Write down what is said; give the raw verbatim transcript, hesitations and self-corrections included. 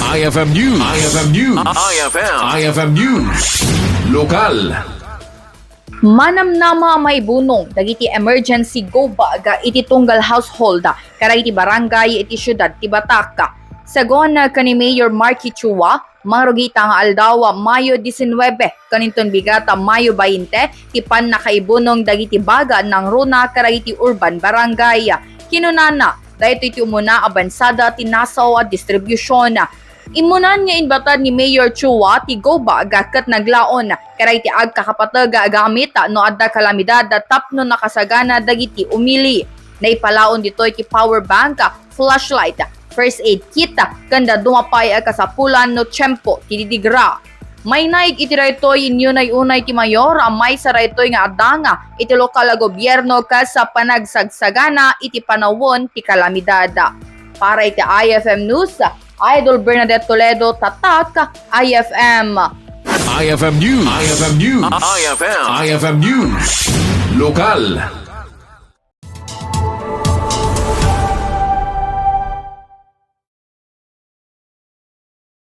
I F M News. I F M News. I F M. I F M News. Lokal. Manamnama a maibunong dagiti emergency go bag iti tunggal household kadagiti barangay iti siudad ti Batak. Segun ken ni Mayor Marky Chua, mangrugita nga aldaw a Mayo disinwebe ken inton bigat a Mayo bainte ti pannakaibunong dagiti baga nangruna kadagiti urban barangay. Kinunana, daytoy ti umuna a bansada ti nasaw a distribution. Immunan nga inbatad ni Mayor Chua ti go bag ket naglaon kadagiti agkakapateg a gamit no adda kalamidad tapno nakasagana dagiti umili. Naipalaon ditoy ti power bank, flashlight, first aid kit, ken dadduma pay a kasapulan no tiempo ti didigra. Mainaig iti daytoy inyunay-unay ti mayor a maysa daytoy nga addang iti lokal a gobierno kas panagsagsaganana iti panawen ti kalamidad. Para iti I F M News, Idol Bernadette Toledo, Tatak, I F M. I F M News. I F M News. I F M. I F M News. Lokal.